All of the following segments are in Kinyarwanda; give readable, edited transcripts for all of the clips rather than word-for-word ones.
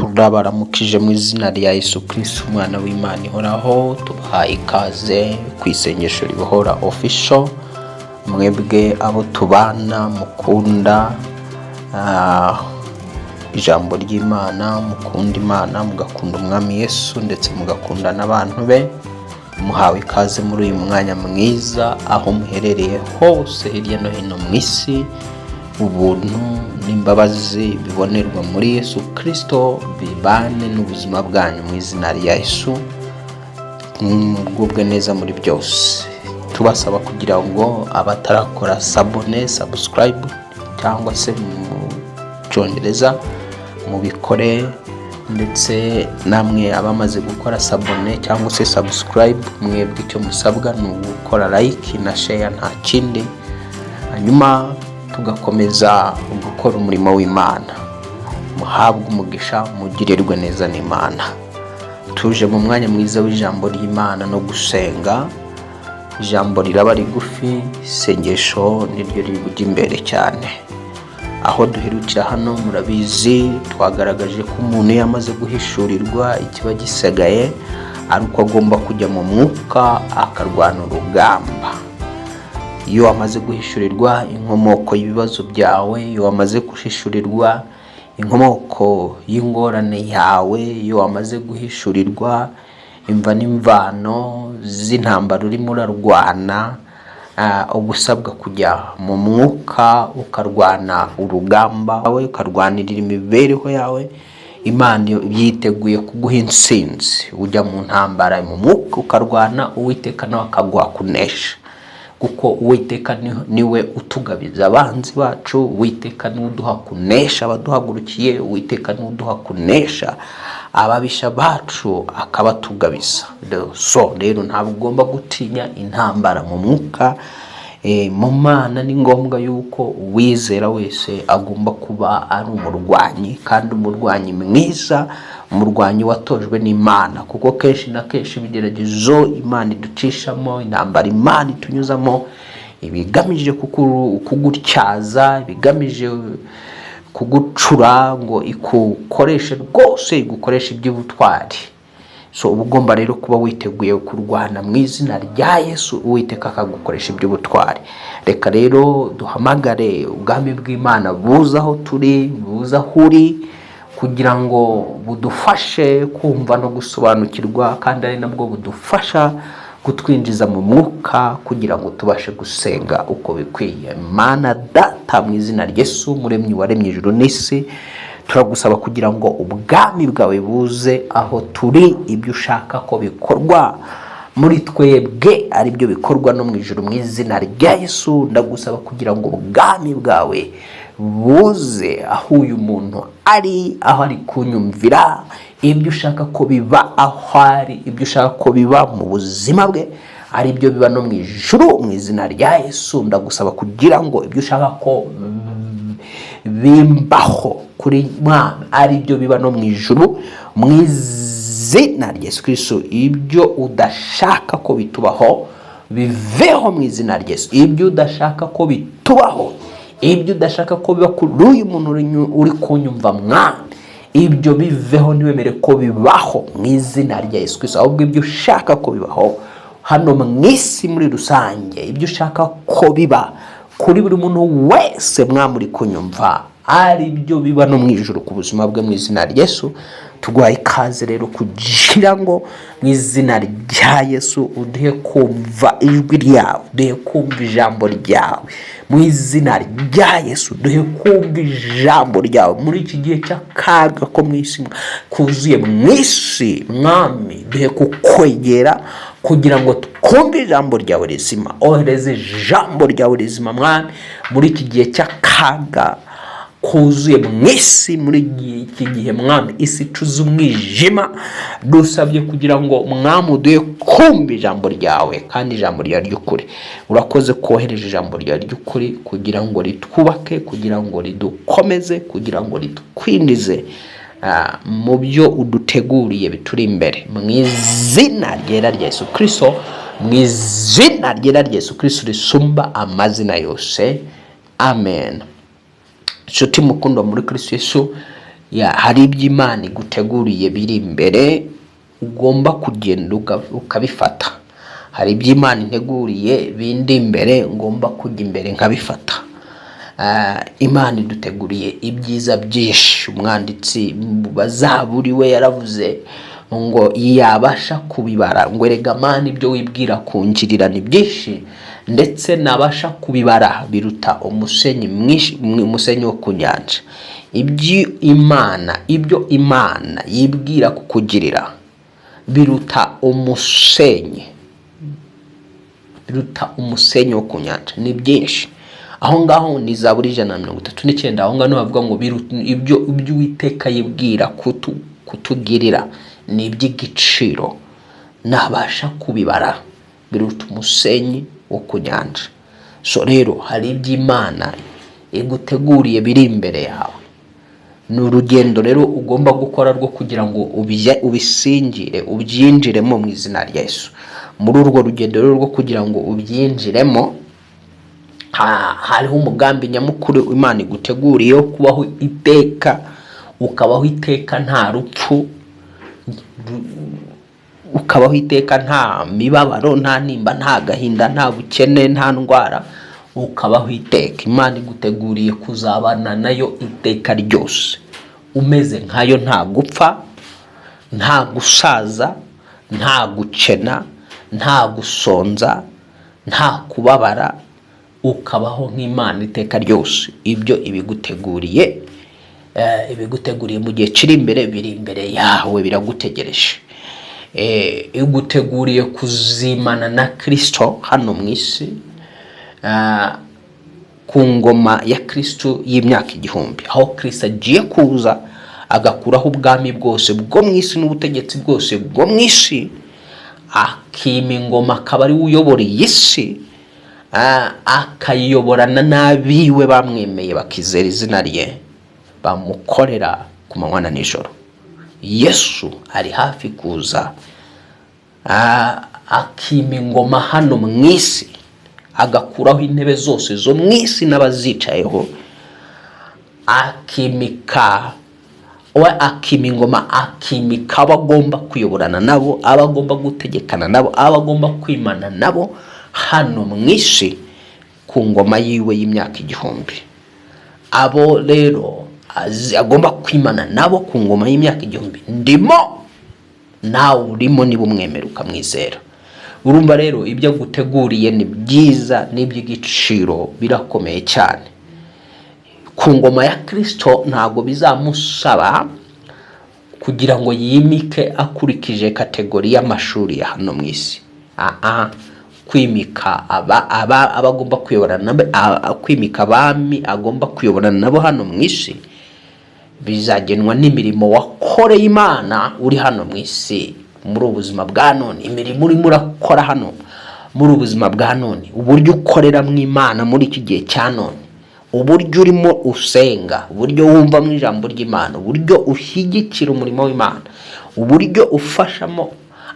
Turabaramukije mu izina rya Yesu Kristo, umwana w'Imana ihoraho. Tubahaye ikaze ku Isengesho Ribohora Official. Mwebwe abo tubana mukunda ijambo ry'Imana, mukunda Imana, mugakunda Umwami Yesu, ndetse mugakunda n'abantu be, muhawe ikaze muri uyu mwanya mwiza. Aho muherereye hose hirya no hino mu isi, ubuntu n'imbabazi bibonerwa muri Yesu Kirisito bibane n'ubuzima bwanyu mu izina rya Yesu. Mugubwe neza muri byose. Tubasaba kugira ngo abatarakora s'abonner, subscribe cyangwa se mu Cyongereza, mubikore, ndetse namwe abamaze gukora s'abonner cyangwa se subscribe, mwebwe icyo musabwa ni ugukora like na share, nta kindi, hanyuma tugakomeza gukora umurimo w'Imana. Muhabwe umugisha, mugirirwe neza n'Imana. Tuje mu mwanya mwiza w'ijambo ry'Imana no gusenga. Ijambo riraba rigufi, isengesho niryo riri bujye imbere cyane. Aho duherukira hano murabizi, twagaragaje ko umuntu iyo amaze guhishurirwa, ikiba gisigaye ari uko agomba kujya mu mwuka akarwana urugamba. Iyo wamaze guhishurirwa inkomoko y'ibibazo byawe, iyo wamaze guhishurirwa inkomoko y'ingorane yawe, iyo wamaze guhishurirwa imva n'imvano z'intambara urimo urarwana, uba usabwa kujya mu mwuka ukarwana urugamba, ukarwanirira imibereho yawe. Imana yiteguye kuguha intsinzi. Ujya mu ntambara mu mwuka ukarwana, Uwiteka nawe akaguha kunesha, kuko Uwiteka niwe utugabiza abanzi bacu, Uwiteka niwe uduha kunesha abaduhagurukiye, Uwiteka niwe uduha kunesha ababisha bacu akabatugabiza. So rero ntabwo ugomba gutinya intambara mu mwuka. Mu Mana ni ngombwa yuko uwizera wese agomba kuba ari umurwanyi, kandi umurwanyi mwiza, umurwanyi watojwe n'Imana, kuko kenshi na kenshi ibigeragezo Imana iducishamo, intambara Imana itunyuzamo, ibigamije kugutyaza, ibigamije kugucura ngo ikukoreshe rwose, igukoreshe iby'ubutwari. So uba ugomba rero kuba witeguye kurwana mu izina rya Yesu, Uwiteka akagukoresha iby'ubutwari. Reka rero duhamagare ubwami bw'Imana buze aho turi, buze aho uri, kugira ngo budufashe kumva no gusobanukirwa, kandi ari nabwo budufasha kutwinjiza mu mwuka kugira ngo tubashe gusenga uko bikwiye. Mana Data, mu izina rya Yesu, Muremyi waremye ijuru n'isi, turagusaba kugira ngo ubwami bwawe buze aho turi, ibyo ushaka ko bikorwa muri twebwe ari byo bikorwa no mu ijuru. Mu izina rya Yesu, ndagusaba kugira ngo ubwami bwawe buze aho uyu muntu ari, aho ari kunyumvira, ibyo ushaka ko biba aho ari, ibyo ushaka ko biba mu buzima bwe ari byo biba no mu ijuru. Mu izina rya Yesu, ndagusaba kugira ngo ibyo ushaka ko bimbaho kuri Mwana ari byo biba no mu ijuru. Mu izina rya Yesu Kristo, ibyo udashaka ko bitubaho biveho mu izina rya Yesu. Ibyo udashaka ko bitubaho, ibyo udashaka ko biba kuri uyu muntu uri kunyumva, Mwana, ibyo biveho, ntiwemere ko bibaho mu izina rya Yesu Kristo. Ahubwo ibyo ushaka ko bibaho hano mu isi muri rusange, ibyo ushaka ko biba kuri buri muntu wese, Mwami, uri kunyumva, ari byo biba no mu ijuru ku buzima bwe mu izina rya Yesu. Tuguhaye ikaze rero kugira ngo mu izina rya Yesu uduhe kumva ijwi ryawe, uduhe kumva ijambo ryawe. Mu izina rya Yesu, duhe kumva ijambo ryawe muri iki gihe cy'akaga ko mu isi kuzuye mu isi. Mwami, duhe kukwegera kugira ngo twumve ijambo ryawe rizima. Ohereza ijambo ryawe rizima, Mwami, muri iki gihe cy'akaga kuzuye mu isi, muri iki gihe, Mwami, isi icuze umwijima. Dusabye kugira ngo, Mwami, uduhe kumva ijambo ryawe, kandi ijambo ryawe ry'ukuri. Urakoze kohereje ijambo ryawe ry'ukuri kugira ngo ritwubake, kugira ngo ridukomeze, kugira ngo ritwinjize mu byo uduteguriye bituri imbere. Mu izina ryera rya Yesu Kirisito, mu izina ryera rya Yesu Kirisito risumba amazina yose, amen. Inshuti mukundwa muri Kristo Yesu, Ya, hari ibyo Imana iguteguriye biri imbere, ugomba kugenda ukabifata. Hari ibyo Imana integuriye bindi imbere, ngomba kujya imbere nkabifata. Imana iduteguriye ibyiza byinshi. Umwanditsi wa Zaburi we yaravuze ngo yabasha kubibara, ngo erega Mana, ibyo wibwira kungirira ni byinshi, ndetse nabasha kubibara biruta umusenyi mwinshi, umusenyi wo ku nyanja. Ibyo Imana yibwira kukugirira biruta umusenyi, biruta umusenyi wo ku nyanja, ni byinshi. Aho ngaho ni Zaburi 139. Aho ngaho niho bavuga ngo ibyo Uwiteka yibwira kutugirira ni iby'igiciro, nabasha kubibara biruta umusenyi wo ku nyanja. So rero hari ibyo Imana iguteguriye biri imbere yawe. Ni urugendo rero ugomba gukora rwo kugira ngo ubisingire, ubyinjiremo mu izina rya Yesu. Muri urwo rugendo rero rwo kugira ngo ubyinjiremo, hariho umugambi nyamukuru Imana iguteguriye wo kubaho iteka, ukabaho iteka nta rupfu, ukabaho iteka nta mibabaro, nta nimba, nta gahinda, nta bukene, nta ndwara, ukabaho iteka. Imana iguteguriye kuzabana nayo iteka ryose, umeze nkayo, nta gupfa, nta gusaza, nta gukena, nta gusonza, nta kubabara, ukabaho nk'Imana iteka ryose. Ibyo ibiguteguriye mu gihe kiri imbere, biri imbere yawe, biragutegereje. Iguteguriye kuzimana na Kirisito hano mu isi, ku ngoma ya Kirisito y'imyaka 1000, aho Kirisito agiye kuza agakuraho ubwami bwose bwo mu isi n'ubutegetsi bwose bwo mu isi, akima ingoma, akaba ari we uyobora iyi si, akayiyoborana n'abiwe bamwemeye, bakizera izina rye, bamukorera ku manywa na nijoro. Yesu ari hafi kuza, akima ingoma hano mu isi, agakuraho intebe zose zo mu isi n'abazicayeho, akimika we, akima ingoma, akimika abo agomba kuyoborana nabo, abo agomba gutegekana nabo, abo agomba kwimana nabo hano mu isi ku ngoma yiwe y'imyaka 1000. Abo rero agomba kwimana nabo ku ngoma y'imyaka 1000, ndimo, nawe urimo, niba umwemera ukamwizera. Urumva rero ibyo aguteguriye ni byiza n'iby'igiciro, birakomeye cyane. Ku ngoma ya Kirisito ntabwo bizamusaba kugira ngo yimike akurikije category y'amashuri ya hano mu isi. Aha kwimika aba agomba kuyoborana nabo, kwimika abami agomba kuyoborana nabo hano mu isi bizagenwa n'imirimo wakoreye Imana uri hano mu isi, muri ubu buzima bwa none. Imirimo urimo urakora hano muri ubu buzima bwa none, uburyo ukoreramo Imana muri iki gihe cya none, uburyo urimo usenga, uburyo wumva mu ijambo ry'Imana, uburyo ushyigikira umurimo w'Imana, uburyo ufashamo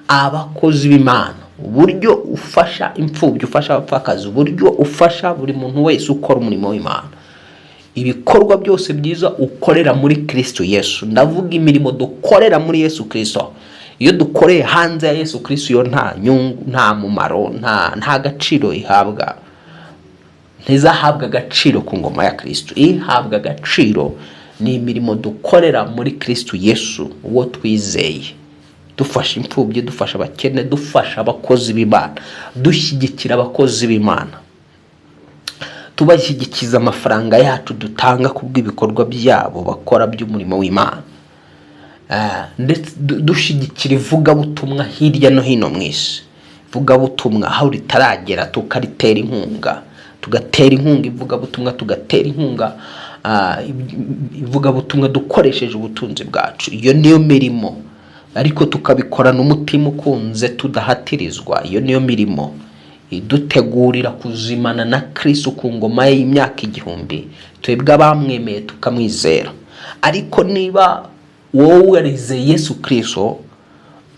abakozi b'Imana, uburyo ufasha imfubyi, ufasha abapfakazi, uburyo ufasha buri muntu wese ukora umurimo w'Imana, ibikorwa byose byiza ukorera muri Kristo Yesu. Ndavuga imirimo dukorera muri Yesu Kristo. Iyo dukoreye hanze ya Yesu Kristo, iyo nta nyungu, nta mumaro, nta gaciro ihabwa, ntizahabwa agaciro ku ngoma ya Kristo. Ihabwa agaciro ni imirimo dukorera muri Kristo Yesu, uwo twizeye, dufasha imfubyi, dufasha abakene, dufasha abakozi b'Imana, dushyigikira abakozi b'Imana, tubashyigikiza amafaranga yacu dutanga ku bw'ibikorwa byabo bakora by'umurimo w'Imana, ndetse dushyigikira ivugabutumwa hirya no hino mu isi, ivugabutumwa aho ritaragera tukaritera inkunga, tugatera inkunga ivugabutumwa, tugatera inkunga ivugabutumwa dukoresheje ubutunzi bwacu. Iyo niyo mirimo, ariko tukabikorana umutima ukunze, tudahatirizwa. Iyo niyo mirimo idutegurira kuzimana na Kristo ku ngoma ye y'imyaka 1000, twebwe abamwemeye tukamwizera. Ariko niba wowe warizeye Yesu Kristo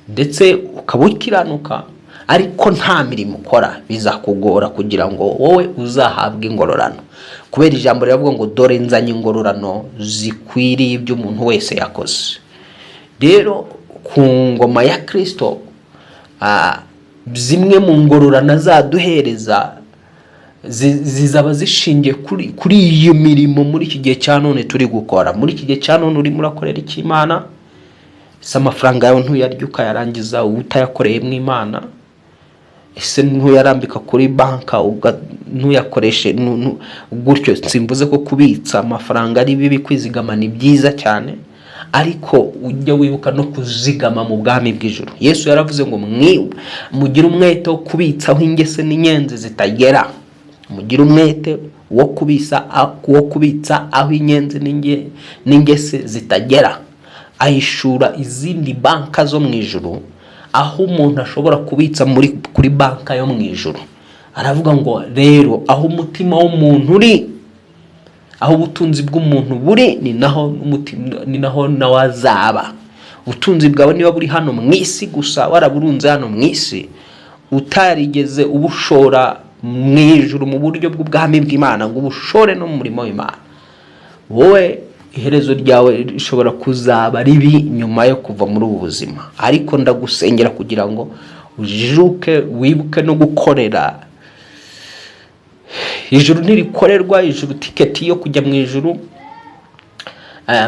ndetse ukaba ukiranuka, Ariko nta mirimo ukora, bizakugora kugira ngo wowe uzahabwe ingororano, kubera ijambo riravuga ngo: "Dore nzanye ingororano zikwiriye ibyo umuntu wese yakoze." Rero ku ngoma ya Kirisito, zimwe mu ngororano azaduhereza zizaba zishingiye kuri iyo mirimo muri iki gihe cya none turi gukora. Muri iki gihe cya none urimo urakorera iki Imana? Ese amafaranga yawe ntuyarya ukayarangiza uba utayakoreyemo Imana? Ese ntuyarambika kuri banka, ntuyakoreshe gutyo? Simvuze ko kubitsa amafaranga ari bibi, kwizigama ni byiza cyane, ariko ujye wibuka no kuzigama mu bwami bw'ijuru. Yesu yaravuze ngo: "Mugire umwete wo kubitsa aho ingese n'inyenzi zitagera." Mugire umwete wo kubitsa aho inyenzi n'ingese zitagera. Ahishura izindi banka zo mu ijuru, aho umuntu ashobora kubitsa kuri banka yo mu ijuru. Aravuga ngo rero aho umutima w'umuntu uri, aho ubutunzi bw'umuntu buri, ni naho n'umutima, ni naho nawe azaba. Ubutunzi bwawe niba buri hano mu isi gusa, waraburunze hano mu isi, utarigeze ubushora mu ijuru mu buryo bw'ubwami bw'Imana, ngo ubushore no mu murimo w'Imana, wowe iherezo ryawe rishobora kuzaba ribi nyuma yo kuva muri ubu buzima. Ariko ndagusengera kugira ngo ujijuke, wibuke no gukorera ijuru. Ntirikorerwa ijuru. Tiketi yo kujya mu ijuru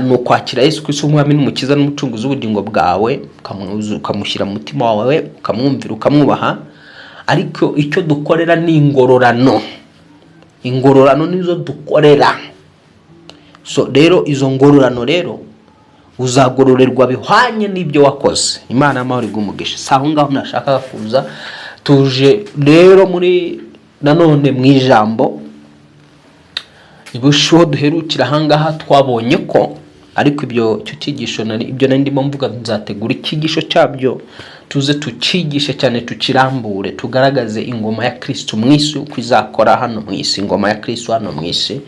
ni ukwakira Yesu Kristo umwami n'umukiza n'umucunguzi w'ubugingo bwawe, ukamushyira mu mutima wawe, ukamwumvira, ukamwubaha. Ariko icyo dukorera ni ingororano. Ingororano nizo dukorera. So rero izo ngororano rero uzagororerwa bihwanye n'ibyo wakoze. Imana y'amahoro iguhe umugisha. Si aho ngaho nashakaga kuza. Tuje rero muri nanone mu ijambo ibushiho duherukira ahangaha. Twabonye ko, ariko ibyo icyo cyigisho ibyo nari ndimo mvuga, nzategura icyigisho cyabyo, tuze tucyigishe cyane, tukirambure, tugaragaze ingoma ya Kristo mu isi uko izakora hano mu isi, ingoma ya Kristo hano mu isi,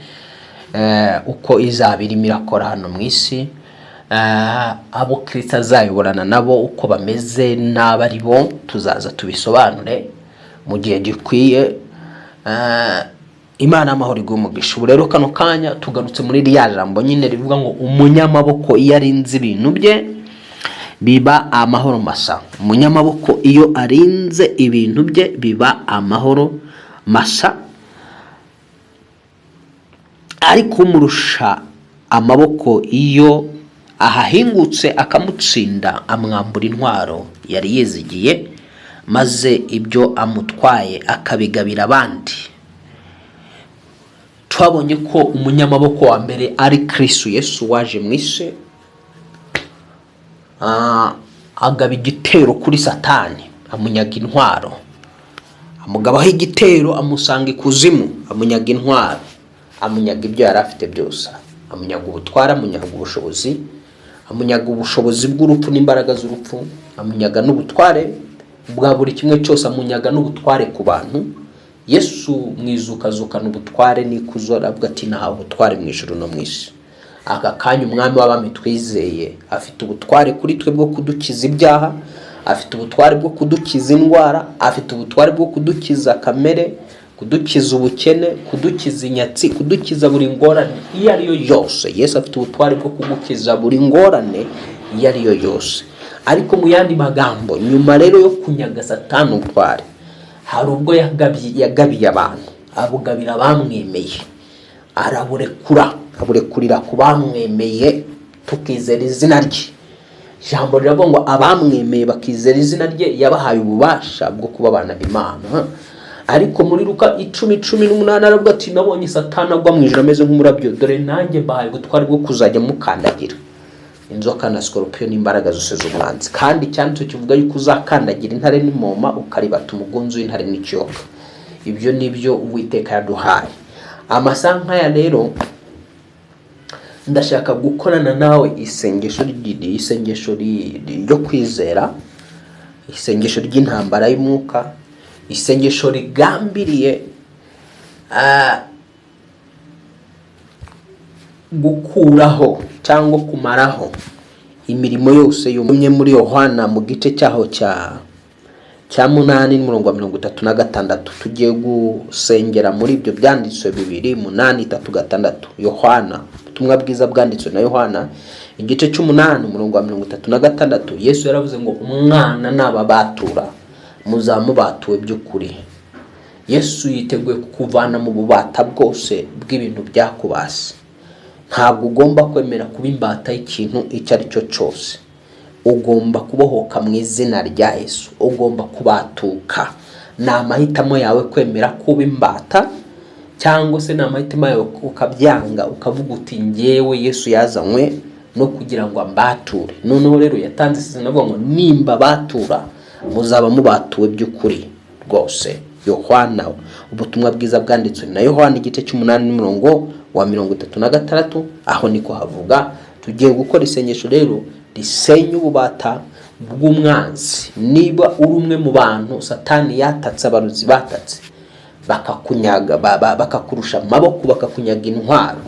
uko izaba irimo irakora hano mu isi, abo Kristo azayoborana nabo uko bameze n'abo ari bo. Tuzaza tubisobanure mu gihe gikwiye. Imana y'amahoro iguhe umugisha. Ubu rero kano kanya tugarutse muri rya jambo nyine rivuga ngo: "Umunyamaboko iyo arinze ibintu bye biba amahoro masa." Umunyamaboko iyo arinze ibintu bye biba amahoro masa, ariko umurusha amaboko iyo ahahingutse akamutsinda, amwambura intwaro yari yizigiye, maze ibyo amutwaye akabigabira abandi. Twabonye ko umunyamaboko wa mbere ari Kristo Yesu waje mu isi, agaba igitero kuri Satani, amunyaga intwaro, amugabaho igitero, amusanga ikuzimu, amunyaga intwaro, amunyaga ibyo yari afite byose, amunyaga ubutware, amunyaga ubushobozi, amunyaga ubushobozi bw'urupfu n'imbaraga z'urupfu, amunyaga n'ubutware bwa buri kimwe cyose, amunyaga n'ubutware ku bantu. Yesu mu izuka azukana ubutware n'ikuzo, aravuga ati: "Nahawe ubutware mu ijuru no mu isi." Aka kanya umwami w'abami twizeye afite ubutware kuri twe bwo kudukiza ibyaha, afite ubutware bwo kudukiza indwara, afite ubutware bwo kudukiza kamere, kudukiza ubukene, kudukiza inyatsi, kudukiza buri ngorane iyo ari yo yose. Yesu afite ubutware bwo kugukiza buri ngorane iyo ari yo yose. Ariko mu yandi magambo, nyuma rero yo kunyaga Satani ubutware, hari ubwo yagabiye abantu, abugabira abamwemeye, araburekura, aburekurira ku bamwemeye, tukizera izina rye. Ijambo riravuga ngo abamwemeye bakizera izina rye, yabahaye ububasha bwo kuba abana b'Imana. Ariko muri Luka 10:18 aravuga ati: "Nabonye Satani agwa mu ijuru ameze nk'umurabyo. Dore nanjye mbahaye ubutware bwo kuzajya mukandagira inzoka na sikorupiyo n'imbaraga zose z'umwanzi." Kandi icyanditse kivuga yuko uzakandagira intare n'imoma, ukaribata umugunzu w'intare n'ikiyoka. Ibyo ni byo Uwiteka yaduhaye. Amasaha nk'aya rero ndashaka gukorana nawe isengesho ryo kwizera, isengesho ry'intambara y'umwuka, isengesho rigambiriye gukuraho cyangwa kumaraho imirimo yose yumye. Muri Yohana mu gice cyaho cya cya 8 n'umurongo wa 36. Tugiye gusengera muri ibyo byanditswe bibiri, 8, 3, 6. Yohana, ubutumwa bwiza bwanditswe na Yohana, igice cy'umunani, umurongo wa 36. Yesu yaravuze ngo: "Umwana nababatura, muzamubatuwe by'ukuri." Yesu yiteguye kukuvana mu bubata bwose bw'ibintu byakubase. Ntabwo ugomba kwemera kuba imbata y'ikintu icyo ari cyo cyose. Ugomba kubohoka mu izina rya Yesu, ugomba kubatuka. Ni amahitamo yawe kwemera kuba imbata, cyangwa se ni amahitamo yawe ukabyanga, ukavuga uti: "Ngewe Yesu yazanywe no kugira ngo ambature." Noneho rero yatanze isezerano avuga ngo: "Nimba batura, muzaba mubatuwe by'ukuri rwose." Yohana, ubutumwa bwiza bwanditswe na Yohana, igice cy'umunani n'umurongo wa 36, aho niko havuga. Tugiye gukora isengesho rero risenya ububata bw'umwanzi. Niba uri umwe mu bantu Satani yatatse, abarozi batatse, bakakunyaga, bakakurusha amaboko, bakakunyaga intwaro,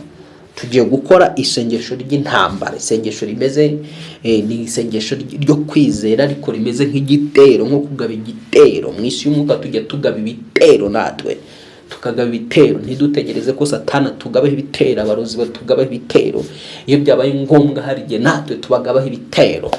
tugiye gukora isengesho ry'intambara. Isengesho rimeze ni isengesho ryo kwizera, ariko rimeze nk'igitero, nko kugaba igitero mu isi y'umwuka. Tujya tugaba ibitero, natwe tukagaba ibitero. Ntidutegereze ko Satana tugabaho ibitero, abarozi batugabaho ibitero. Iyo byabaye ngombwa, hari igihe natwe tubagabaho ibitero,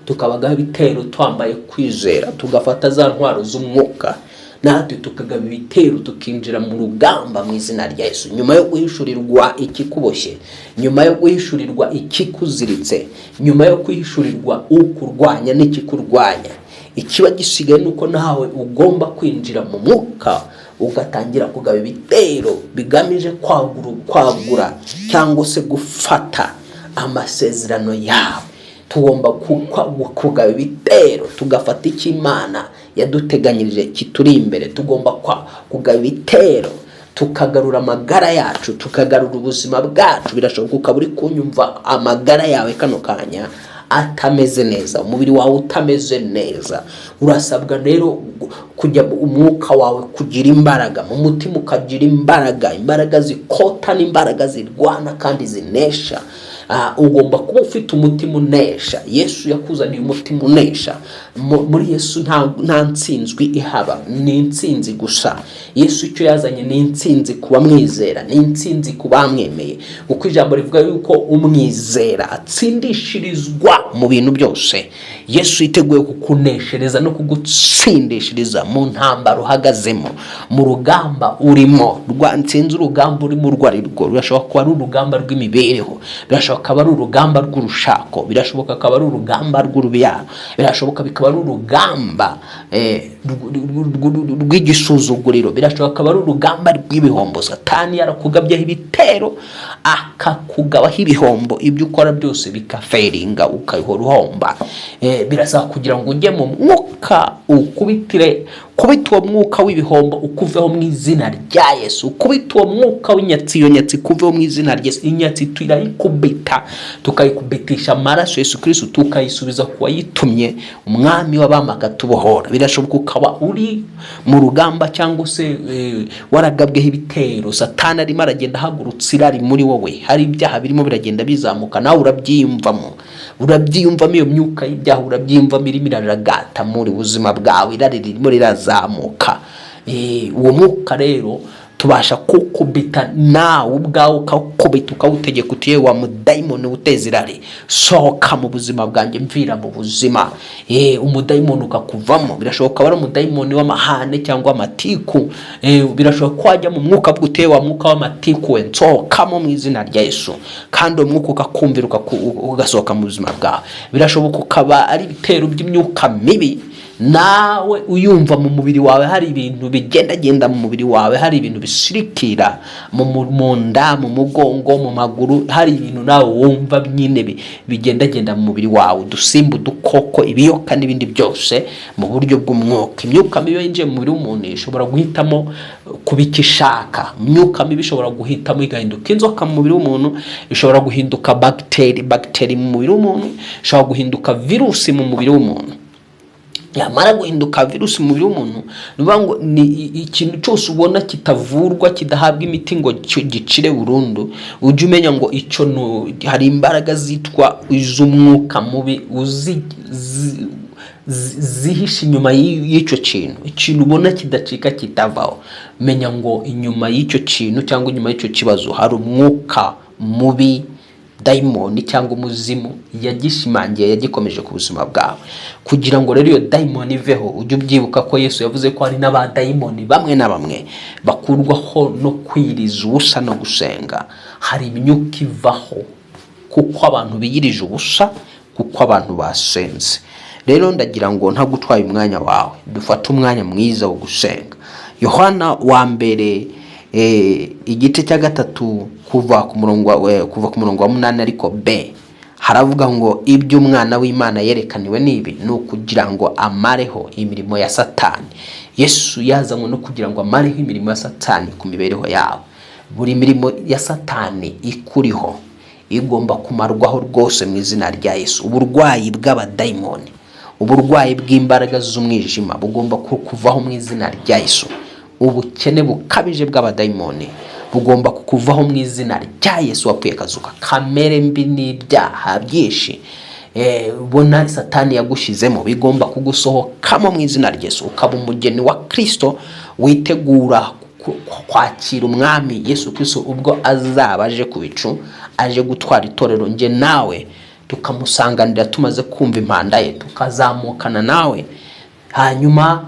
tukabagaho ibitero twambaye kwizera, tugafata za ntwaro z'umwuka, natwe tukagaba ibitero, tukinjira mu rugamba mu izina rya Yesu. Nyuma yo guhishurirwa ikikuboshye, nyuma yo guhishurirwa ikikuziritse, nyuma yo guhishurirwa ukurwanya n'ikikurwanya, ikiba gisigaye ni uko nawe ugomba kwinjira mu mwuka, ugatangira kugaba ibitero bigamije kwagura cyangwa se gufata amasezerano yawe. Tugomba kugaba ibitero, tugafata icyo Imana yaduteganyirije kituri imbere. Tugomba kugaba ibitero, tukagarura amagara yacu, tukagarura ubuzima bwacu. Birashoboka ukaba uri kunyumva, amagara yawe kano kanya atameze neza, umubiri wawe utameze neza. Urasabwa rero kujya umwuka wawe kugira imbaraga, mu mutima ukagira imbaraga, imbaraga zikotana, imbaraga zirwana kandi zinesha. Ugomba kuba ufite umutima unesha. Yesu yakuzaniye umutima unesha. Muri Yesu nta ntsinzwi ihaba, ni intsinzi gusa. Yesu icyo yazanye ni intsinzi ku bamwizera, ni intsinzi ku bamwemeye, kuko ijambo rivuga yuko umwizera atsindishirizwa mu bintu byose. Yesu yiteguye kukuneshereza no kugutsindishiriza mu ntambara uhagazemo, mu rugamba urimo. Nsinzi urugamba urimo urwo ari rwo. Birashoboka kuba ari urugamba rw'imibereho, birashoboka akaba ari urugamba rw'urushako, birashoboka akaba ari urugamba rw'urubyaro, birashoboka bikaba ari urugamba rw'igisuzuguriro, birashoboka akaba ari urugamba rw'ibihombo. Satani yarakugabyeho ibitero, akakugabaho ibihombo, ibyo ukora byose bikafailinga, ukahora uhomba. Birasaba kugira ngo ujye mu mwuka, ukubitire, kubita uwo mwuka w'ibihombo ukuveho mu izina rya Yesu. Ukubita uwo mwuka w'inyatsi, iyo nyatsi ikuveho mu izina rya Yesu. Inyatsi turayikubita, tukayikubitisha amaraso Yesu Kristo, tukayisubiza ku wayitumye, Umwami w'abami akatubohora. Birashoboka ukaba uri mu rugamba cyangwa se waragabweho ibitero. Satani arimo aragenda ahagurutsa irari muri wowe, hari ibyaha birimo biragenda bizamuka, nawe urabyiyumvamo, urabyiyumvamo. Iyo myuka y'ibyaha urabyiyumvamo, irimo iraragata muri buzima bwawe, irari ririmo rirazamuka. Uwo mwuka rero tubasha kukubita, nawe ubwawe ukawukubita, ukawutegeka uti: "Yewe wa mudayimoni uteza irari, sohoka mu buzima bwanjye, mvira mu buzima." Umudayimoni ukakuvamo. Birashoboka ari umudayimoni w'amahane cyangwa amatiku. Birashoboka ko wajya mu mwuka avuga uti: "Wa mwuka w'amatiku we, nsohokamo mu izina rya Yesu," kandi uwo mwuka ukakumvira, ugasohoka mu buzima bwawe. Birashoboka ukaba ari ibitero by'imyuka mibi, nawe uyumva mu mubiri wawe, hari ibintu bigendagenda mu mubiri wawe, hari ibintu bisirikira mu nda, mu mugongo, mu maguru, hari ibintu nawe wumva nyine bigendagenda mu mubiri wawe, udusimba, udukoko, ibiyoka n'ibindi byose mu buryo bw'umwuka. Imyuka mibi yinjiye mu mubiri w'umuntu ishobora guhitamo kuba icyo ishaka. Imyuka mibi ishobora guhitamo igahinduka inzoka mu mubiri w'umuntu, ishobora guhinduka bagiteri mu mubiri w'umuntu, ishobora guhinduka virusi mu mubiri w'umuntu. Yamara guhinduka virusi mu mubiri w'umuntu, ni ukuvuga ngo ni ikintu cyose ubona kitavurwa, kidahabwa imiti ngo gicire burundu, ujye umenya ngo icyo hari imbaraga zitwa iz'umwuka mubi. zihishe inyuma y'icyo kintu, ikintu ubona kidacika, kitavaho. Menya ngo inyuma y'icyo kintu cyangwa inyuma y'icyo kibazo hari umwuka mubi, dayimoni cyangwa umuzimu yagishimangiye, yagikomeje ku buzima bwawe. Kugira ngo rero iyo dayimoni iveho, ujye ubyibuka ko Yesu yavuze ko hari n'abadayimoni bamwe na bamwe bakurwaho no kwiriza ubusa no gusenga. Hari imyuka ivaho kuko abantu biyirije ubusa, kuko abantu basenze. Rero ndagira ngo ntagutwaye umwanya wawe, dufate umwanya mwiza wo gusenga. Yohana wa mbere, igice cya 3, kuva ku murongo wa 8 ariko b, haravuga ngo: "Ibyo Umwana w'Imana yerekaniwe n'ibi, ni ukugira ngo amareho imirimo ya Satani." Yesu yazanywe no kugira ngo amareho imirimo ya Satani ku mibereho yawe. Buri mirimo ya Satani ikuriho igomba kumarwaho rwose mu izina rya Yesu. Uburwayi bw'abadayimoni, uburwayi bw'imbaraga z'umwijima bugomba kukuvaho mu izina rya Yesu. Ubukene bukabije bw'abadayimoni bugomba kukuvaho mu izina rya Yesu wapfuye akazuka. Kamere mbi n'ibyaha byinshi ubona Satani yagushyizemo bigomba kugusohokamo mu izina rya Yesu, ukaba umugeni wa Kirisito witegura kwakira Umwami Yesu Kirisito ubwo azaba aje ku bicu, aje gutwara itorero, njye nawe tukamusanganira tumaze kumva impanda ye, tukazamukana nawe, hanyuma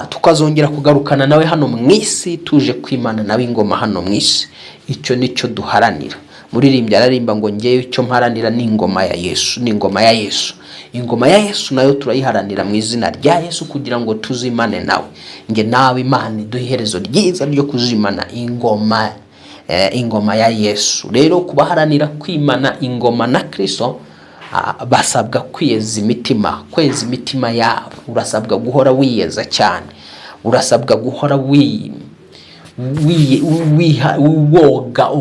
tukazongera kugarukana nawe hano mu isi, tuje kwimana nawe ingoma hano mu isi. Icyo nicyo duharanira. Muririmbyi ararimba ngo: "Ngewe icyo mparanira ni ingoma ya Yesu, ni ingoma ya Yesu." Ingoma ya Yesu nayo turayiharanira mu izina rya Yesu, kugira ngo tuzimane nawe. Nge nawe Imana iduhe iherezo ryiza ryo kuzimana ingoma, ingoma ya Yesu. Rero kubaharanira kwimana ingoma na Kristo, basabwa kwiyeza imitima, kweza imitima yabo. Urasabwa guhora wiyeza cyane, urasabwa guhora woga woga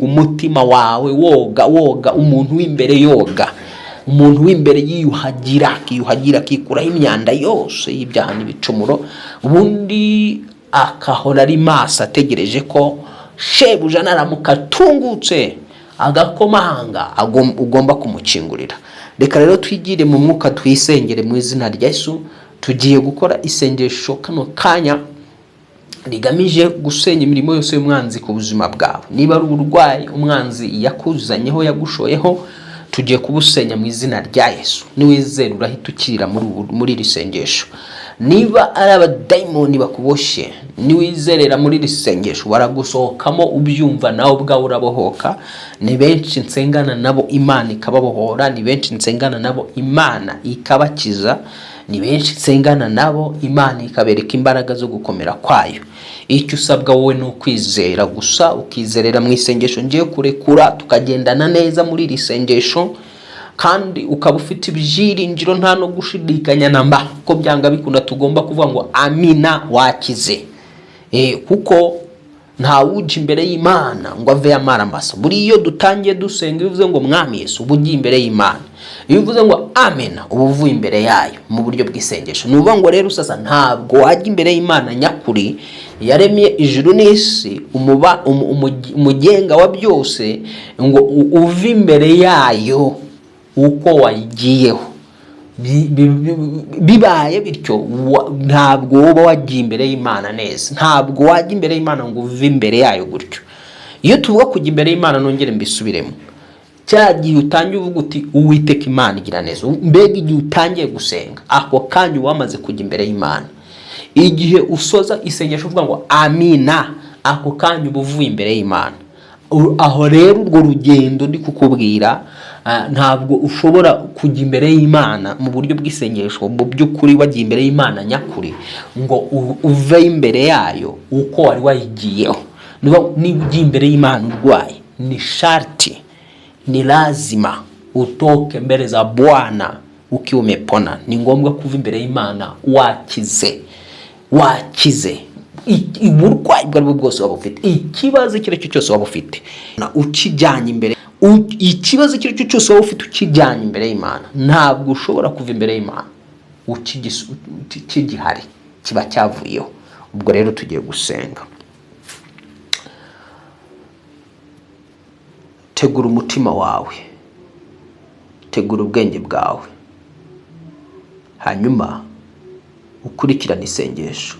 umutima wawe, woga woga umuntu w'imbere, yoga umuntu w'imbere, yiyuhagira, akiyuhagira, akikuraho imyanda yose y'ibyaha n'ibicumuro, ubundi akahora ari maso, ategereje ko shebuja naramuka atungutse agakomanga ugomba kumukingurira. Reka rero twigire mu mwuka, twisengere mu izina rya Yesu. Tugiye gukora isengesho kano kanya rigamije gusenya imirimo yose y'umwanzi ku buzima bwawe. Niba ari uburwayi umwanzi yakuzanyeho, yagushoyeho, tugiye kubusenya mu izina rya Yesu. Niwizera urahita ukirira muri iri sengesho. Niba ari abadayimoni bakuboshye, niwizerera muri iri sengesho baragusohokamo, ubyumva nawe ubwawe urabohoka. Ni benshi nsengana nabo Imana ikababohora, ni benshi nsengana nabo Imana ikabakiza, ni benshi nsengana nabo Imana ikabereka imbaraga zo gukomera kwayo. Icyo usabwa wowe ni ukwizera gusa, ukizerera mu isengesho ngiye kurekura, tukagendana neza muri iri sengesho, kandi ukaba ufite ibyiringiro, nta no gushidikanya na mba, ko byanga bikunda tugomba kuvuga ngo amina, wakize. Kuko ntawujya imbere y'Imana ngo ave amaramasa. Buri iyo dutangiye dusenga, iyo uvuze ngo "Mwami Yesu", uba ugiye imbere y'Imana. Iyo uvuze ngo amena, uba uvuye imbere yayo mu buryo bw'isengesho. Ni ukuvuga ngo rero sasa ntabwo wajya imbere y'Imana nyakuri yaremye ijuru n'isi, umugenga wa byose, ngo uve imbere yayo uko wayigiyeho. Bibaye bityo, ntabwo woba wagiye imbere y'Imana neza. Ntabwo wajya imbere y'Imana ngo uve imbere yayo gutyo. Iyo tuvuga kujya imbere y'Imana, nongere mbisubiremo, cya gihe utangiye uvuga uti: "Uwiteka Imana igira neza", mbega igihe utangiye gusenga, ako kanya uba wamaze kujya imbere y'Imana. Igihe usoza isengesho uvuga ngo amina, ako kanya uba uvuye imbere y'Imana. Aho rero urwo rugendo ndi kukubwira, ntabwo ushobora kujya imbere y'Imana mu buryo bw'isengesho, mu by'ukuri wagiye imbere y'Imana nyakuri, ngo uve imbere yayo uko wari wayigiyeho. Niba ugiye imbere y'Imana urwaye, ni sharti, ni lazima utoke mbele za Bwana ukiwa umepona. Ni ngombwa kuva imbere y'Imana wakize, wakize. Uburwayi ubwo aribwo bwose waba ufite, ikibazo icyo ari cyo cyose waba ufite, ukijyanye imbere, ikibazo icyo ari cyo cyose waba ufite ukijyanye imbere y'Imana, ntabwo ushobora kuva imbere y'Imana kigihari, kiba cyavuyeho. Ubwo rero tugiye gusenga. Tegura umutima wawe, tegura ubwenge bwawe. Hanyuma ukurikirane isengesho.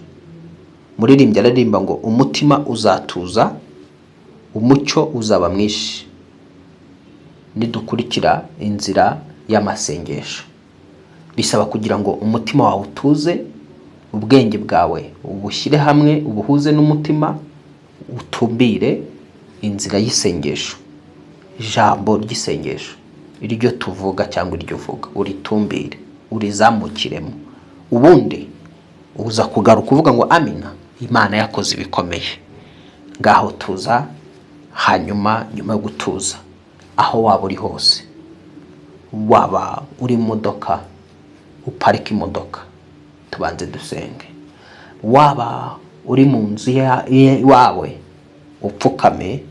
Muririmbyi araririmba ngo umutima uzatuza, umucyo uzaba mwinshi nidukurikira inzira y'amasengesho. Bisaba kugira ngo umutima wawe utuze, ubwenge bwawe ubushyire hamwe, ubuhuze n'umutima, utumbire inzira y'isengesho. Ijambo ry'isengesho, iryo tuvuga cyangwa iryo uvuga, uritumbire, urizamukiremo. Ubundi uza kugaruka uvuga ngo amina, Imana yakoze ibikomeye. Ngaho tuza. Hanyuma nyuma yo gutuza, aho waba uri hose, waba uri mu modoka, uparika imodoka tubanze dusenge. Waba uri mu nzu iwawe, upfukame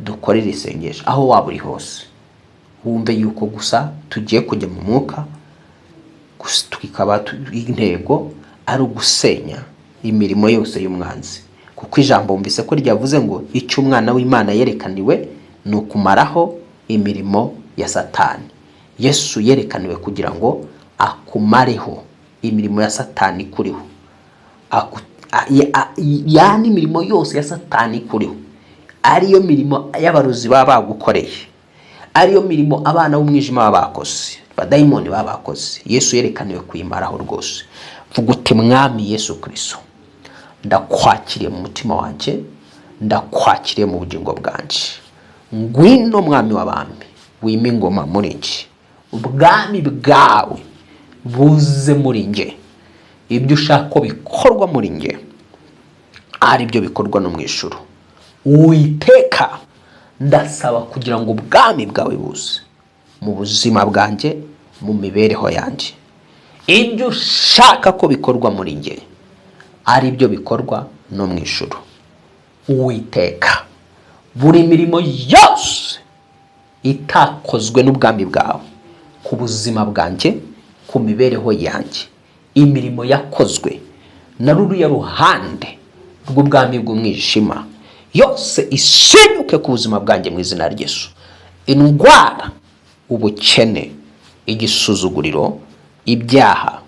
dukorere isengesho. Aho waba uri hose, wumve yuko gusa tugiye kujya mu mwuka, gusa tukaba intego ari ugusenya imirimo yose y'umwanzi, kuko ijambo wumvise ko ryavuze ngo icyo Umwana w'Imana yerekaniwe ni ukumaraho imirimo ya Satani. Yesu yerekaniwe kugira ngo akumareho imirimo ya Satani ikuriho. Yani imirimo yose ya Satani ikuriho, ariyo mirimo y'abarozi baba bagukoreye, ariyo mirimo abana b'umwijima baba bakoze, abadayimoni baba bakoze, Yesu yerekaniwe kuyimaraho rwose. Vuga uti: "Mwami Yesu Kirisito, ndakwakiriye mu mutima wanjye, ndakwakiriye mu bugingo bwanjye. Ngwino Mwami w'abami, wime ingoma muri njye, ubwami bwawe buze muri njye, ibyo ushaka ko bikorwa muri njye ari byo bikorwa no mu ijuru. Uwiteka, ndasaba kugira ngo ubwami bwawe buze mu buzima bwanjye, mu mibereho yanjye, ibyo ushaka ko bikorwa muri njye ari byo bikorwa no mu ijuru. Uwiteka, buri mirimo yose itakozwe n'ubwami bwawe ku buzima bwanjye, ku mibereho yanjye, imirimo yakozwe na ruriya ruhande rw'ubwami bw'umwijima yose isenyuke ku buzima bwanjye mu izina rya Yesu. Indwara, ubukene, igisuzuguriro, ibyaha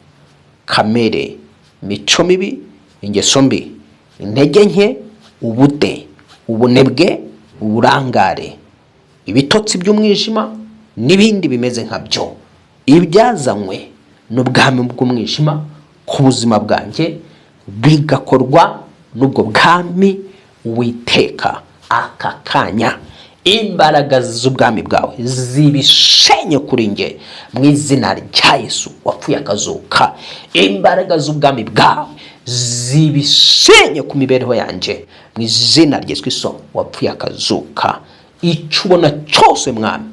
kamere, imico mibi, ingeso mbi, intege nke, ubute, ubunebwe, uburangare, ibitotsi by'umwijima n'ibindi bimeze nka byo, ibyazanywe n'ubwami bw'umwijima ku buzima bwanjye bigakorwa n'ubwo bwami, Witeka, aka kanya imbaraga z'ubwami bwawe zibishenye kuri njye mu izina rya Yesu wapfuye akazuka. Imbaraga z'ubwami bwawe zibishenye ku mibereho yanjye mu izina rya Yesu Kristo wapfuye akazuka. Icyo ubona cyose, Mwami,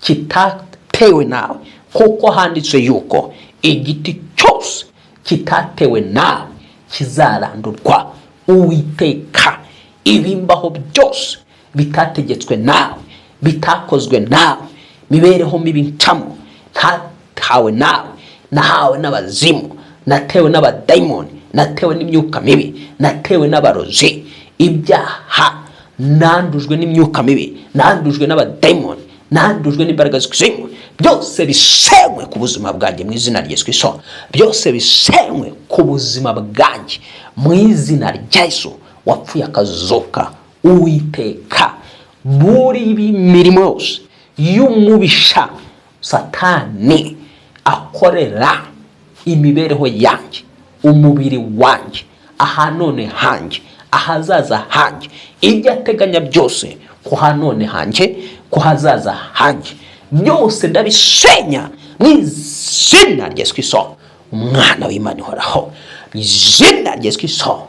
kitatewe nawe, kuko handitswe yuko igiti cyose kitatewe nawe kizarandurwa, Uwiteka, ibimbaho byose bitategetswe nawe, bitakozwe nawe, mibereho mibi ncamo ntatawe nawe, nahawe n'abazimu, natewe n'abadayimoni, natewe n'imyuka mibi, natewe n'abarozi, ibyaha nandujwe n'imyuka mibi, nandujwe n'abadayimoni, nandujwe n'imbaraga z'ikuzimu, byose bisenywe ku buzima bwanjye mu izina rya Yesu Kristo. Byose bisenywe ku buzima bwanjye mu izina rya Yesu wapfuye akazuka. Uwiteka, buri mirimo yose y'umubisha Satani akorera imibereho yanjye, umubiri wanjye, ahanone hanjye, ahazaza hanjye, ibyo ateganya byose ku hanone hanjye, ku hazaza hanjye, byose ndabisenya mu izina rya Yesu Kristo, Umwana w'Imana ihoraho, mu izina rya Yesu Kristo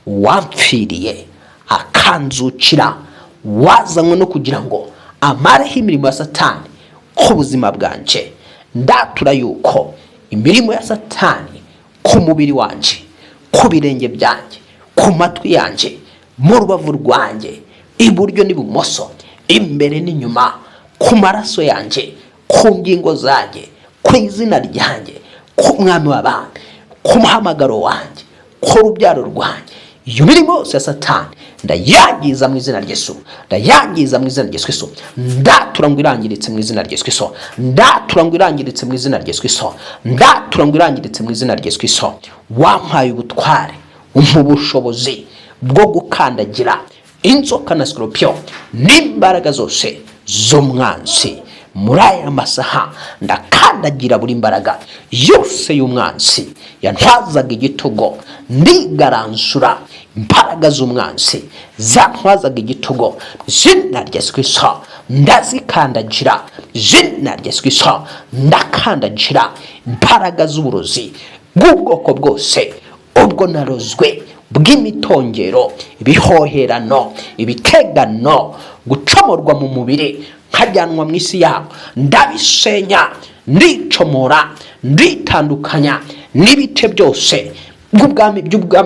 wampfiriye akanzukira, wazanywe no kugira ngo amareho imirimo ya Satani ku buzima bwanjye. Ndatura yuko imirimo ya Satani ku mubiri wanjye, ku birenge byanjye, ku matwi yanjye, mu rubavu rwanjye, iburyo n'ibumoso, imbere n'inyuma, ku maraso yanjye, ku ngingo zanjye, ku izina ryanjye, ku mwami w'abami, ku muhamagaro wanjye, ku rubyaro rwanjye, iyo mirimo yose ya Satani. Ndayangiza mu izina rya Yesu, ndayangiza mu izina rya Yesu Kristo. Ndatura ngo irangiritse mu izina rya Yesu Kristo. Ndatura ngo irangiritse mu izina rya Yesu Kristo. Ndatura ngo irangiritse mu izina rya Yesu Kristo. Wampaye ubutware, umpa ubushobozi bwo gukandagira inzoka na sikorupiyo n'imbaraga zose z'umwanzi. Muri aya masaha ndakandagira buri mbaraga yose y'umwanzi yantwazaga igitugu. Ndigaranzura imbaraga z'umwanzi zantwazaga igitugu mu izina rya Yesu Kristo. Ndazikandagira mu izina rya Yesu Kristo. Ndakandagira imbaraga z'uburozi bw'ubwoko bwose, ubwo narozwe, bw'imitongero, ibihoherano, ibitegano, gucomorwa mu mubiri nkajyanwa mu isi yabo. Ndabisenya, ndicomora, nditandukanya n'ibice byose by'ubwami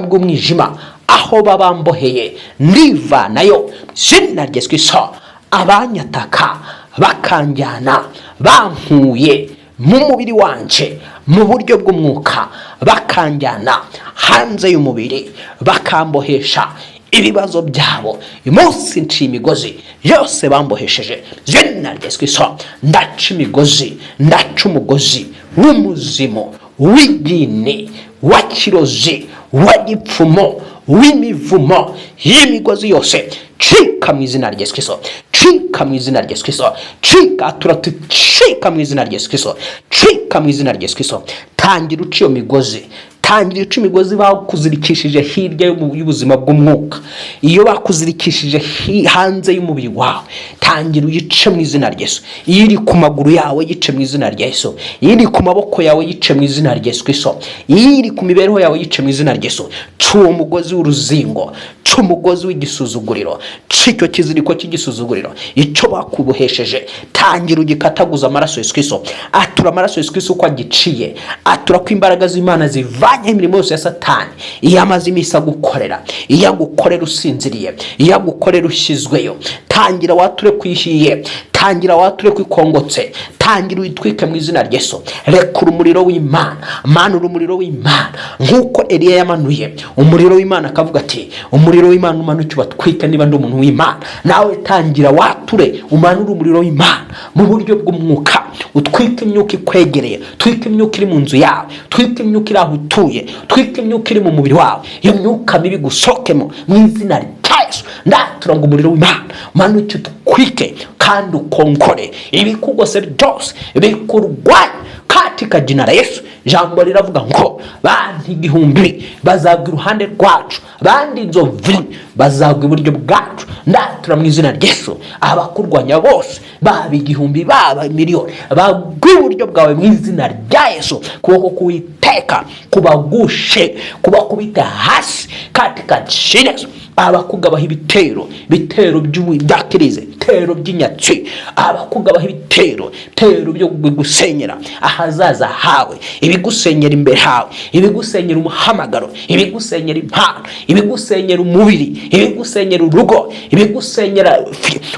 bw'umwijima aho babamboheye. Ndivanayo izina rya Yesu Kristo. Abanyataka bakanjyana, bankuye mu mubiri wanje mu buryo bw'umwuka, bakanjyana hanze y'umubiri, bakambohesha ibibazo byabo, uyu munsi nciye imigozi yose bambohesheje izina rya Yesu Kristo. Ndaca imigozi, ndaca umugozi w'umuzimu, w'igini, wa kirozi, wa gipfumo, w'imivumo y'imigozi yose. Cika mu izina rya Yesu Kristo, cika mu izina rya Yesu Kristo, cika. Turati cika mu izina rya Yesu Kristo, cika mu izina rya Yesu Kristo. Tangira uca iyo migozi, tangira uca imigozi bakuzirikishije hirya y'ubuzima bw'umwuka. Iyo bakuzirikishije hanze y'umubiri wawe, tangira uyice mu izina rya Yesu. Iyo iri ku maguru yawe, yice mu izina rya Yesu. Iyo iri ku maboko yawe, yice mu izina rya Yesu Kristo. Iyo iri ku mibereho yawe, yice mu izina rya Yesu. Ca uwo mugozi w'uruzingo, ca umugozi w'igisuzuguriro, ca icyo kiziriko cy'igisuzuguriro, icyo bakubohesheje. Tangira ugikataguza amaraso Yesu Kristo. Atura amaraso Yesu Kristo uko agiciye. Atura ko imbaraga z'Imana zivanye imirimo yose ya Satani, iyo amaze iminsi agukorera, iyo agukorera usinziriye, iyo agukorera ushyizweyo. Tangira wature kwishiye, tangira wature kwikongotse, tangira uyitwike mu izina rya Yesu. Rekura umuriro w'Imana, manura umuriro w'Imana nk'uko Eliya yamanuye umuriro w'Imana, akavuga ati: "Umuriro w'Imana umanuke ubatwike niba ndi umuntu w'Imana." Nawe tangira wature, umanure umuriro w'Imana mu buryo bw'umwuka, utwike imyuka ikwegereye, twike imyuka iri mu nzu yawe, twike imyuka iri aho utuye, twike imyuka iri mu mubiri wawe. Iyo myuka mibi gusohokemo mu izina rya Yesu. Ndatura ngo umuriro w'Imana umanuke, utwike kandi ukonkore ibikugose byose bikurwanya katika jina la Yesu. Ijambo riravuga ngo bantu 1000 bazagwa iruhande rwacu, bandi inzovu bazagwa iburyo bwacu. Ndatura mu izina rya Yesu, abakurwanya bose, baba 1000, baba miliyoni, bagwa iburyo bwawe mu izina rya Yesu. Kuboko k'Uwiteka kubagushe, kubakubita hasi katika jina Yesu. Abakugabaho ibitero, ibitero bya kirize, ibitero by'inyatsi, abakugabaho ibitero, ibitero byo bigusenyera ahazaza hawe, ibigusenyera imbere hawe, ibigusenyera umuhamagaro, ibigusenyera impano, ibigusenyera umubiri, ibigusenyera urugo, ibigusenyera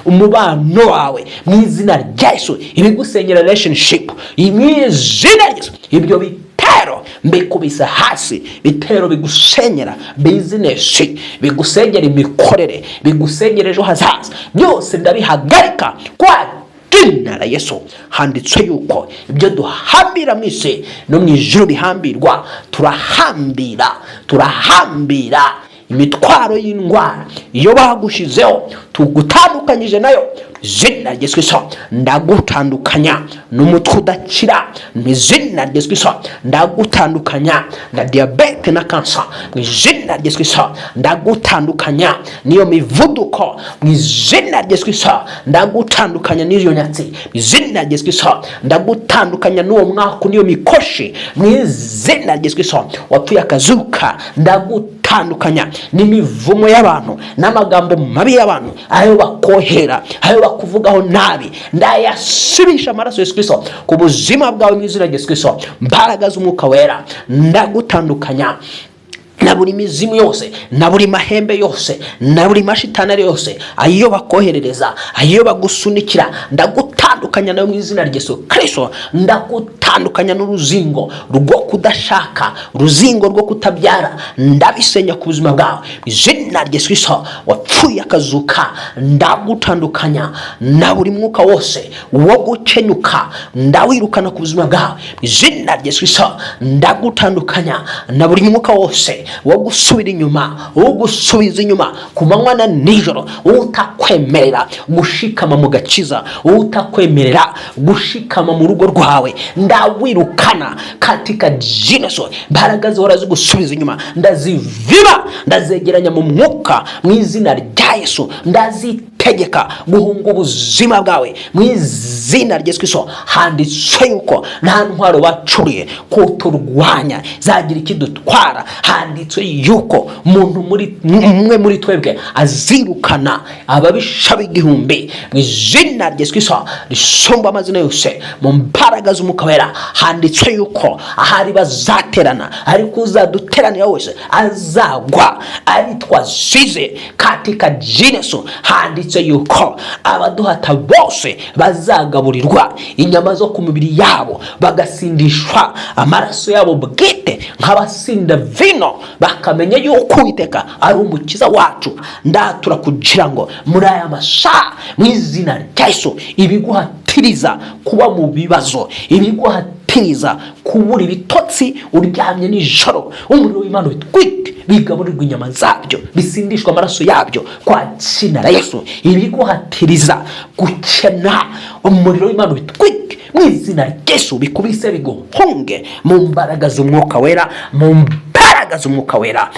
umubano wawe mu izina rya Yesu, ibigusenyera relationship mu izina rya Yesu. Ibyo bitero mbikubise hasi. Bitero bigusenyera business, bigusenyera imikorere, bigusenyera ejo hazaza, byose ndabihagarika kwa jina la Yesu. Handitswe yuko ibyo duhambira mu isi no mu ijuru bihambirwa. Turahambira, turahambira imitwaro y'indwara iyo bagushizeho, tugutandukanyije nayo izina rya Yesu Kristo. Ndagutandukanya n'umutwe udakira mu izina rya Yesu Kristo. Ndagutandukanya na diyabete na kansa mu izina rya Yesu Kristo. Ndagutandukanya n'iyo mivuduko mu izina rya Yesu Kristo. Ndagutandukanya n'iyo nyatsi mu izina rya Yesu Kristo. Ndagutandukanya n'uwo mwaku n'iyo mikoshi mu izina rya Yesu Kristo wapfuye akazuka. Ndagutandukanya n'imivumo y'abantu n'amagambo mabi y'abantu, ayo bakohera, ayo bakuvugaho nabi. Ndayasibisha amaraso Yesu Kristo ku buzima bwawe mu izina rya Yesu Kristo. Mbaraga z'Umwuka Wera, ndagutandukanya. Na buri mizimu yose, na buri mahembe yose, na buri mashitani ari yose, ayo bakoherereza, ayo bagusunikira, ndagutandukanya nayo mu izina rya Yesu Kristo. Ndagutandukanya n'uruzingo rwo kudashaka, uruzingo rwo kutabyara, ndabisenya ku buzima bwawe mu izina rya Yesu Kristo wapfuye akazuka. Ndagutandukanya na buri mwuka wose wo gukenyuka, ndawirukana ku buzima bwawe mu izina rya Yesu Kristo. Ndagutandukanya na buri mwuka wose wo gusubira inyuma, wo gusubiza inyuma ku manywa na nijoro, utakwemerera gushikama mu gakiza, utakwemerera gushikama mu rugo rwawe, ndawirukana katika jina Yesu. Imbaraga zihora zigusubiza inyuma ndaziviba, ndazegeranya mu mwuka mu izina rya Yesu, ndazitegeka guhunga ubuzima bwawe mu izina rya Yesu Kristo. Handitswe yuko nta ntwaro bacuriye kuturwanya zagira ikidutwara. Handitswe yuko umuntu muri umwe muri twebwe azirukana ababisha b'igihumbi mu izina rya Yesu Kristo risumba amazina yose, mu mbaraga z'Umwuka Wera. Handitswe yuko ahari bazaterana, ariko uzaduteranira wese azagwa ari twasize katika jina Yesu. Handitswe yuko abaduhata bose bazagaburirwa inyama zo ku mibiri yabo, bagasindishwa amaraso yabo bwite nk'abasinda vino, bakamenya yuko Uwiteka ari umukiza wacu. Ndatura kugira ngo muri aya masaha, mu izina rya Yesu, ibiguhatiriza kuba mu bibazo, ibiguhatiriza kubura ibitotsi uryamye nijoro, umuriro w'Imana ubitwike, bigaburirwa inyama zabyo, bisindishwa amaraso yabyo kwa jina la Yesu. Ibiguhatiriza gukena, umuriro w'Imana ubitwike mu izina rya Yesu, bikubise biguhunge mu mbaraga z'Umwuka Wera, mu mbaraga z'Umwuka Wera.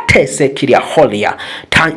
Pete kiria holia.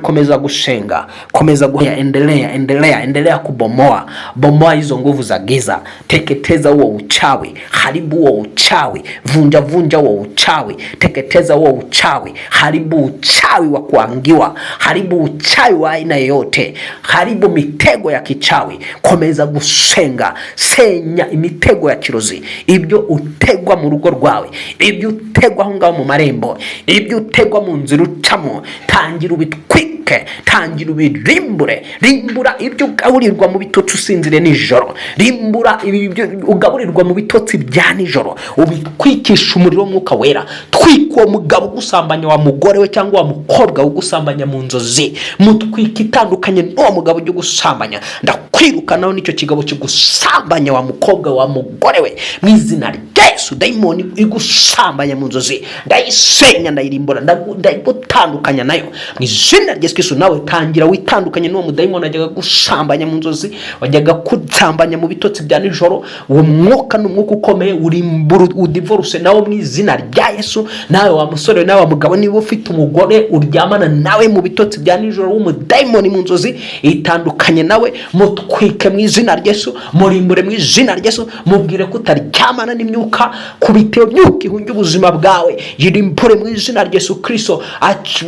Komeza gusenga, komeza endelea, endelea, endelea kubomoa, bomoa hizo nguvu za giza, teketeza huo uchawi, haribu huo uchawi, vunja vunja huo uchawi, teketeza huo uchawi, haribu uchawi wa kuangiwa, haribu uchawi wa aina yoyote, haribu mitego ya kichawi. Komeza gusenga, senya imitego ya kirozi, ibyo utegwa mu rugo rwawe, ibyo utegwa aho ngaho mu marembo, ibyo utegwa mu nzira ucamo, tangira ubitwike, tangira ubirimbure. Rimbura ibyo ugaburirwa mu bitotsi usinzire nijoro, rimbura ibyo ugaburirwa mu bitotsi bya nijoro, ubitwikisha umuriro w'Umwuka Wera. Twika uwo mugabo ugusambanya, wa mugore we cyangwa wa mukobwa ugusambanya mu nzozi, mutwika, itandukanye n'uwo mugabo ujya ugusambanya. Ndakwirukanaho n'icyo kigabo kigusambanya, wa mukobwa, wa mugore we, mu izina rya Yesu. Dayimoni igusambanya mu nzozi ndayisenya, ndayirimbura, ndagutandukanya nayo mu izina rya Yesu Kristo. Nawe tangira witandukanye n'uwo mudayimoni wajyaga gusambanya mu nzozi, wajyaga gusambanya mu bitotsi bya nijoro. Uwo mwuka ni umwuka ukomeye, urimbura, udivorce nawe mu izina rya Yesu. Nawe wa musore, nawe wa mugabo, niba ufite umugore uryamana nawe mu bitotsi bya nijoro w'umudayimoni mu nzozi, itandukanye nawe, mutwike mu izina rya Yesu, murimbure mu izina rya Yesu, mubwire ko utaryamana n'imyuka, kubita iyo myuka ihunge ubuzima bwawe, yirimbure mu izina rya Yesu Kristo.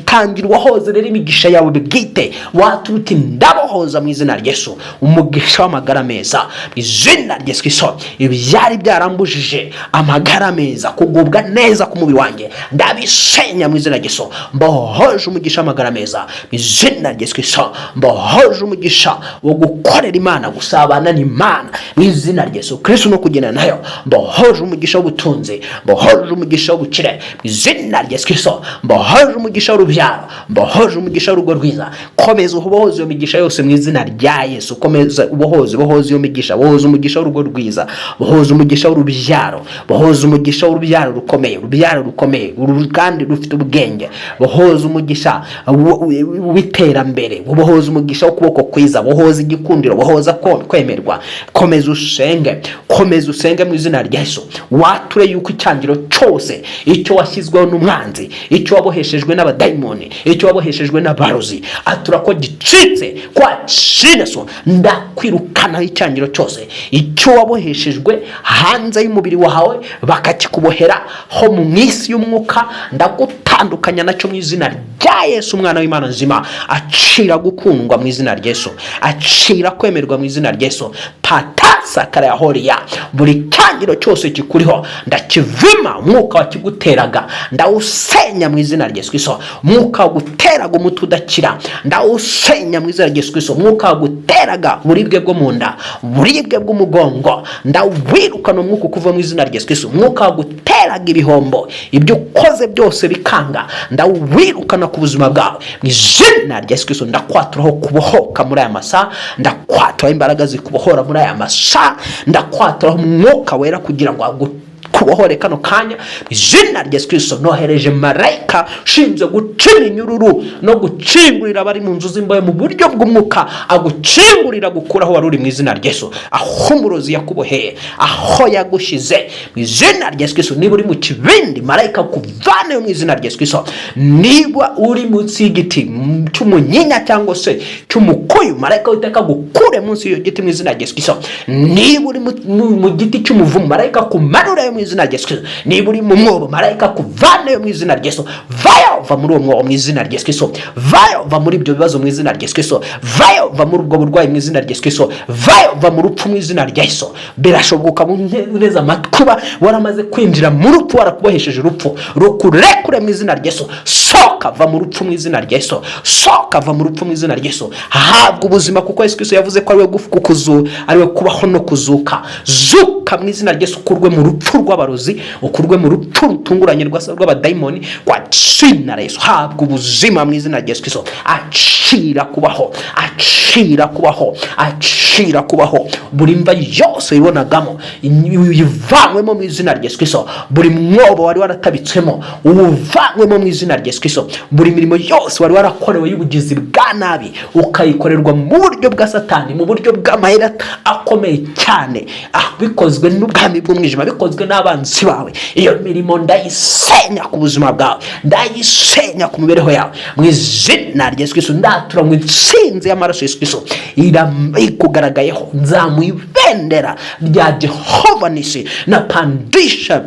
Tangira uwahoze rero imigisha yawe bwite, waturuta ndabohoza mu izina rya Yesu umugisha w'amagara meza mu izina rya Yesu Kristo. Ibyari byarambujije amagara meza, kugubwa neza ku mubiri wanjye, ndabisenya mu izina rya Yesu. Mbohoje umugisha w'amagara meza mu izina rya Yesu Kristo. Mbohoje umugisha wo gukorera Imana, gusabana n'Imana mu izina rya Yesu Kristo no kugendana nayo. Mbohoje umugisha w'ubutunzi, mbohoje umugisha w'ubukire mu izina rya Yesu Kristo. Mbohoje umugisha w'urubyaro, mbohoje umugisha w'urugo rwiza. Komeza ubohoze iyo migisha yose mu izina rya Yesu. Komeza ubohoze, bohoze iyo migisha, bohoze umugisha w'urugo rwiza, bohoze umugisha w'urubyaro, bohoze umugisha w'urubyaro rukomeye, urubyaro rukomeye kandi rufite ubwenge, bohoze umugisha w'iterambere, bohoze umugisha w'ukuboko kwiza, bohoze igikundiro, bohoza kwemerwa. Komeza usenge, komeza usenge mu izina rya Yesu. Wature yuko icyangiro cyose, icyo washyizweho n'umwanzi, icyo waboheshejwe n'abadayimoni, icyo waboheshejwe n'abarozi, atura ko gicitse kwa Yesu. Ndakwirukanaho icyangiro cyose, icyo waboheshejwe hanze y'umubiri wawe bakakikubohera ho mu isi y'umwuka, ndagutandukanya nacyo mu izina rya Yesu umwana w'Imana nzima. Acira gukundwa mu izina rya Yesu, acira kwemerwa mu izina rya Yesu. Pata sakara ya horiya, buri cyangiro cyose kikuriho. kikuriho ndakivuma. Umwuka wakiguteraga ndawusenya mu izina rya Yesu Kristo. Umwuka waguteraga umutwe udakira ndawusenya mu izina rya Yesu Kristo. Umwuka waguteraga uburibwe bwo mu nda, uburibwe bw'umugongo, ndawirukana umwuka ukuva mu izina rya Yesu Kristo. Umwuka waguteraga ibihombo, ibyo ukoze byose bikanga, ndawirukana ku buzima bwawe mu izina rya Yesu Kristo. Ndakwaturaho kubohoka muri aya masaha, ndakwaturaho imbaraga zikubohora muri aya masaha, ndakwaturaho Umwuka Wera kugira ngo kubohore kano kanya mu izina rya Yesu Kristo. Nohereje marayika ushinzwe guca iminyururu no gukingurira abari mu nzu z'imbohe mu buryo bw'umwuka, agukingurira gukuraho wari uri mu izina rya Yesu, aho umurozi yakuboheye, aho yagushyize mu izina rya Yesu Kristo. Niba uri mu kibindi, marayika akuvaneyo mu izina rya Yesu Kristo. Niba uri munsi y'igiti cy'umunyinya cyangwa se cy'umukuyu, marayika w'Uwiteka agukure munsi y'icyo giti mu izina rya Yesu Kristo. Niba uri mu giti cy'umuvumu, marayika akumanureyo mu izina rya Yesu Kristo. Niba uri mu mwobo, marayika akuvaneyo mu izina rya Yesu. Vayo, va muri uwo mwobo mu izina rya Yesu Kristo. Vayo, va muri ibyo bibazo mu izina rya Yesu Kristo. Vayo, va muri ubwo burwayi mu izina rya Yesu Kristo. Vayo, va mu rupfu mu izina rya Yesu. Birashoboka ukaba uneze amatwi, uba waramaze kwinjira mu rupfu, warakubohesheje urupfu, rukurekure mu izina rya Yesu. Sohoka, va mu rupfu mu izina rya Yesu. Sohoka, va mu rupfu mu izina rya Yesu. Habwa ubuzima, kuko Yesu Kristo yavuze ko ariwe kuzu ariwe kubaho no kuzuka. Zuka mu izina rya Yesu, ukurwe mu rupfu rw'abarozi, ukurwe mu rupfu rutunguranye rw'abadayimoni kwa jina la Yesu. Habwa ubuzima mu izina rya Yesu Kristo. Acira kubaho, acira kubaho, acira kubaho. Buri mva yose wibonagamo uyivanywemo mu izina rya Yesu Kristo. Buri mwobo wari waratabitswemo uwuvanywemo mu izina rya Yesu Kristo. Buri mirimo yose wari warakorewe y'ubugizi bwa nabi, ukayikorerwa mu buryo bwa Satani, mu buryo bw'amayeri akomeye cyane, bikozwe n'ubwami bw'umwijima, bikozwe n'abanzi bawe, iyo mirimo ndayisenya ku buzima bwawe, ndayisenya ku mibereho yawe mu izina rya Yesu Kristo. Ndatura ngo intsinzi y'amaraso Yesu Kristo ikugaragayeho. Nzamuye ibendera rya Jehova Nisi, napandisha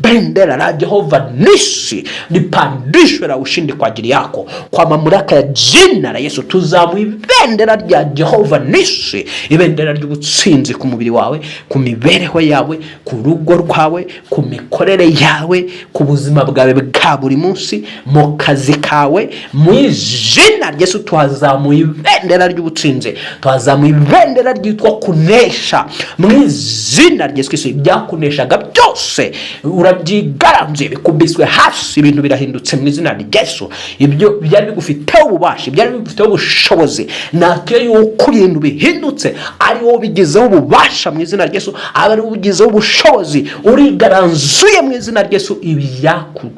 bendera la Jehova Nisi, lipandishwe la ushindi kwa ajili yako kwa mamlaka ya jina la Yesu. Tuzamuye ibendera rya Jehova Nisi, ibendera ry'ubutsinzi ku mubiri wawe, ku mibereho yawe, ku rugo rwawe, ku mikorere yawe, ku buzima bwawe bwa buri munsi, mu kazi kawe, mu izina rya Yesu. Tuhazamuye ibendera ry'ubutsinzi, tuhazamuye ibendera ryitwa kunesha mu izina rya Yesu Kristo. Ibyakuneshaga byose urabyigaranzuye, bikubiswe hasi, ibintu birahindutse mu izina rya Yesu. Ibyo byari bigufiteho ububasha, byari bigufiteho ubushobozi, natwe yuko ibintu bihindutse, ari wowe ubigizeho ububasha mu izina rya Yesu, aba ari wowe ubigizeho ubushobozi, urigaranzuye mu izina rya Yesu.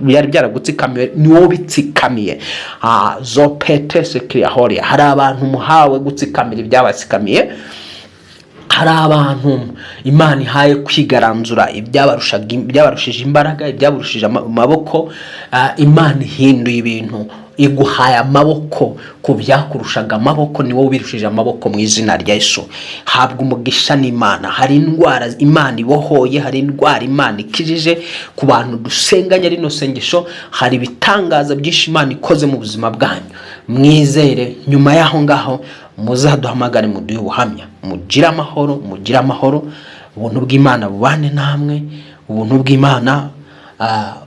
Byari byaragutsikamiye ni wowe ubitsikamiye. Zopete sekiriyahoria. Hari abantu muhawe gutsikamira ibyabatsikamiye. Hari abantu Imana ihaye kwigaranzura ibyabarushije imbaraga, ibyabarushije amaboko. Imana ihinduye ibintu, iguhaye amaboko ku byakurushaga amaboko, ni wowe ubirushije amaboko mu izina rya Yesu. Habwa umugisha n'Imana. Hari indwara Imana ibohoye, hari indwara Imana ikijije. Ku bantu dusenganya rino sengesho, hari ibitangaza byinshi Imana ikoze mu buzima bwanyu. Mwizere, nyuma y'aho ngaho muzaduhamagare muduhe ubuhamya. Mugire amahoro, mugire amahoro. Ubuntu bw'Imana bubane namwe, ubuntu bw'Imana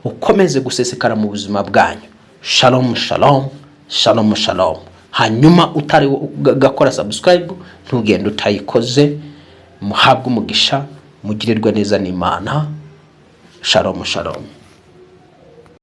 bukomeze gusesekara mu buzima bwanyu. Shalom, shalom, shalom, shalom. Hanyuma utari gakora subscribe, ntugende utayikoze. Muhabwe umugisha, mugirirwe neza n'Imana. Shalom, shalom.